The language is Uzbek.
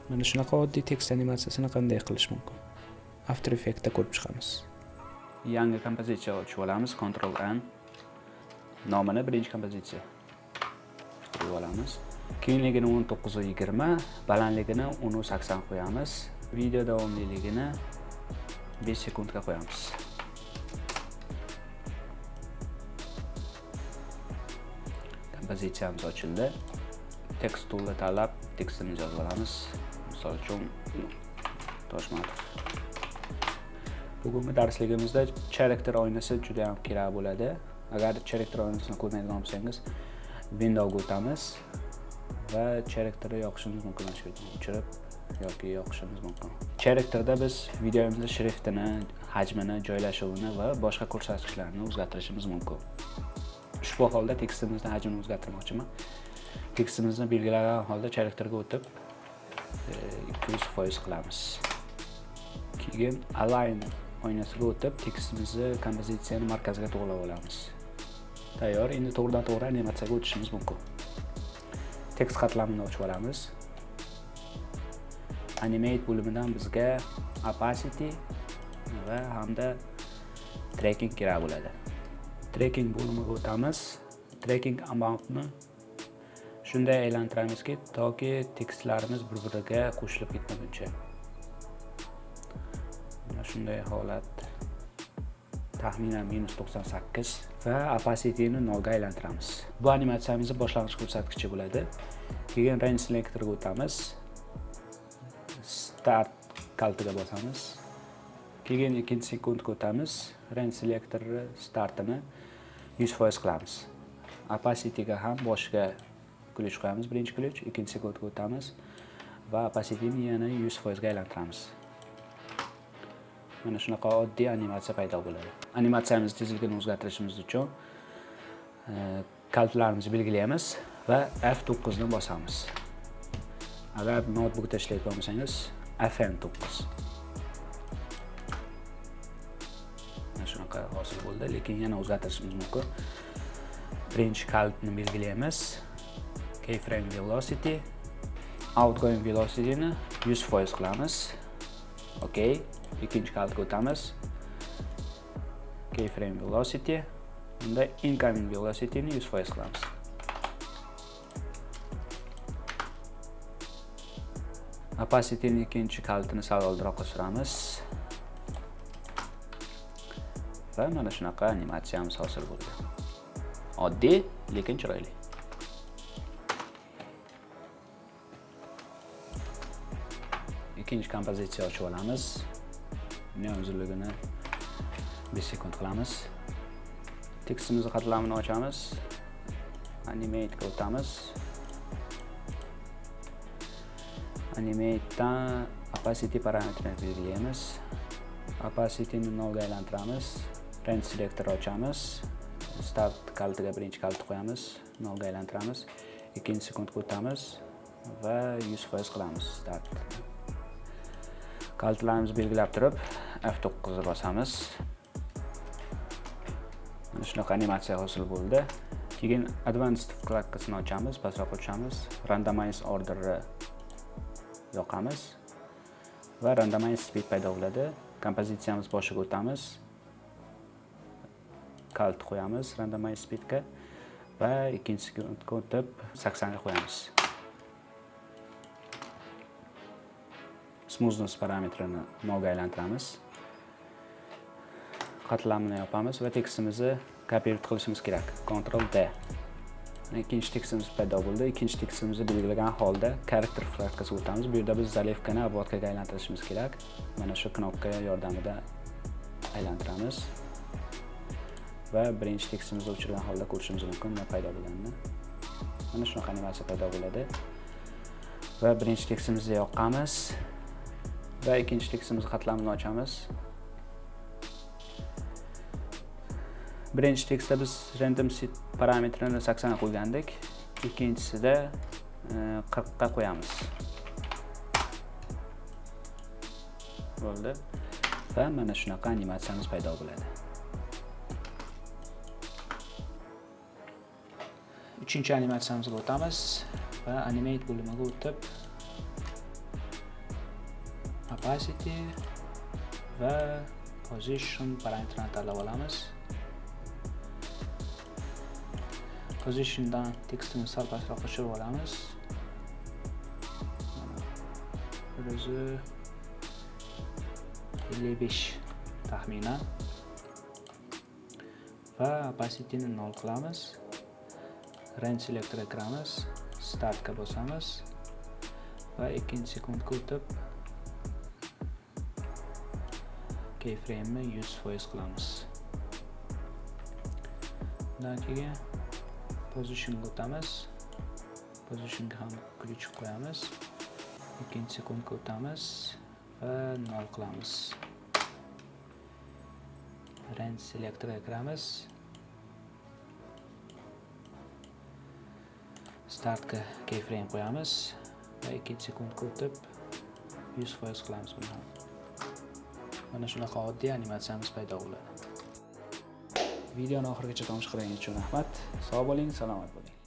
Mana shunaqa oddiy tekst animatsiyasini qanday qilish mumkin? After Effects'da ko'rib chiqamiz. Yangi kompozitsiya ochib olamiz, Ctrl N. Nomini birinchi kompozitsiya qo'yib olamiz. Kengligini 19.20, balandligini 10.80 qo'yamiz. Video davomliligini 5 sekundga qo'yamiz. Kompozitsiyamiz ochildi. Tekst toolni tanlab tekstimizni yozib olamiz. Misol uchun Toshmatov. Bugungi darsligimizda character oynasi juda ham kerak bo'ladi. Agar character oynasini ko'rmaydigan bo'lsangiz, Windowsga o'tamiz va characterni yoqishimiz mumkin, mana shu yerdan o'chirib yoki yoqishimiz mumkin. Characterda biz videomizni shriftini, hajmini, joylashuvini va boshqa ko'rsatkichlarni o'zgartirishimiz mumkin. Ushbu holda tekstimizni hajmini o'zgartirmoqchiman. Tekstimizni belgilagan holda characterga o'tib 200% qilamiz. Keyin align oynasiga o'tib tekstimizni kompozitsiyani markaziga to'g'rilab olamiz. Tayyor, endi to'g'ridan to'g'ri animatsiyaga o'tishimiz mumkin. Tekst qatlamini ochib olamiz. Animate bo'limidan bizga opacity va hamda tracking kerak bo'ladi. Tracking bo'limiga o'tamiz. Tracking amountni shunday aylantiramizki, toki tekstlarimiz bir-biriga qo'shilib ketmaguncha. Mana shunday holat. Taxminan -98 va opacityni 0 ga aylantiramiz. Bu animatsiyamizning boshlang'ich ko'rsatkichi bo'ladi. Keyin range selectorga o'tamiz. Start kaltiga bosamiz. Keyin ikkinchi sekundga o'tamiz. Range selectorni startini 100% qilamiz. Opacityga ham boshiga ключ qo'yamiz, birinchi ключ, ikkinchi sekundga o'tamiz va opacityni yana 100% ga aylantiramiz. Mana shunaqa oddiy animatsiya paydo bo'ladi. Animatsiyamiz tezligini o'zgartirishimiz uchun kaltlarimizni belgilaymiz va F9 ni bosamiz. Agar noutbukda ishlayotgan bo'lsangiz, FN9. Mana shunaqa hosil bo'ldi, lekin yana o'zgartirishimiz mumkin. Birinchi kaltni belgilaymiz. Keyframe velocity, outgoing velocityni 100% qilamiz. Okay, ikkinchi kaltga o'tamiz. Keyframe velocity, unda incoming velocityni 100% qilamiz. Opacityni ikkinchi kaltini sal oldinroqqa suramiz. Va mana shunaqa animatsiyamiz hosil bo'ldi. Oddiy, lekin chiroyli. Ikkinchi kompozitsiya ochib olamiz. Buni uzunligini 5 sekund qilamiz. Tekstimizni qatlamini ochamiz. Animate ga o'tamiz. Animate'dan opacity parametrini belgilaymiz. Opacityni 0 ga aylantiramiz. Range selector ochamiz. Start kaltiga birinchi kaltni qo'yamiz, 0 ga aylantiramiz. Ikkinchi sekundga o'tamiz va 100% qilamiz start. Kaltlarimizni belgilab turib F9 ni bosamiz. Mana shunaqa animatsiya hosil bo'ldi. Keyin Advanced vkladkasini ochamiz, pastroqqa tushamiz, Randomize orderni yoqamiz va Randomize speed paydo bo'ladi. Kompozitsiyamiz boshiga o'tamiz. Kalt qo'yamiz Randomize speedga va ikkinchi sekundga o'tib 80 ga qo'yamiz. Smoothness parametrini 0 ga aylantiramiz. Qatlamini yopamiz va tekstimizni kopirovat qilishimiz kerak. Ctrl D. Ikkinchi tekstimiz paydo bo'ldi. Ikkinchi tekstimizni belgilagan holda character vkladkasiga o'tamiz. Bu yerda biz zaливкani обводкаga aylantirishimiz kerak. Mana shu knopka yordamida aylantiramiz. Va birinchi tekstimizni o'chirgan holda ko'rishimiz mumkin nima paydo bo'lganini. Mana shunaqa animatsiya paydo bo'ladi. Va birinchi tekstimizni yoqamiz va ikkinchi tekstimiz qatlamini ochamiz. Birinchi tekstda biz random seed parametrini 80 ga qo'ygandik. Ikkinchisida 40 ga qo'yamiz. Bo'ldi. Va mana shunaqa animatsiyamiz paydo bo'ladi. Uchinchi animatsiyamizga o'tamiz va animate bo'limiga o'tib Opacity va position parametrini tanlab olamiz. Positiondan tekstini sal pastroq tushirib olamiz. 155 taxminan. Va opacityni 0 qilamiz. Range selectorga kiramiz, startga bosamiz va ikkinchi sekundga o'tib keyframe'ni 100% qilamiz. Undan keyin positionga o'tamiz. Positionga ham ключ qo'yamiz. Ikkinchi sekundga o'tamiz va 0 qilamiz. Range selectorga kiramiz. Startga keyframe qo'yamiz va ikkinchi sekundga o'tib 100% qilamiz buni ham. Mana shunaqa oddiy animatsiyamiz paydo bo'ladi. Videoni oxirigacha tomosha qilganingiz uchun rahmat. Sog' bo'ling, salomat bo'ling.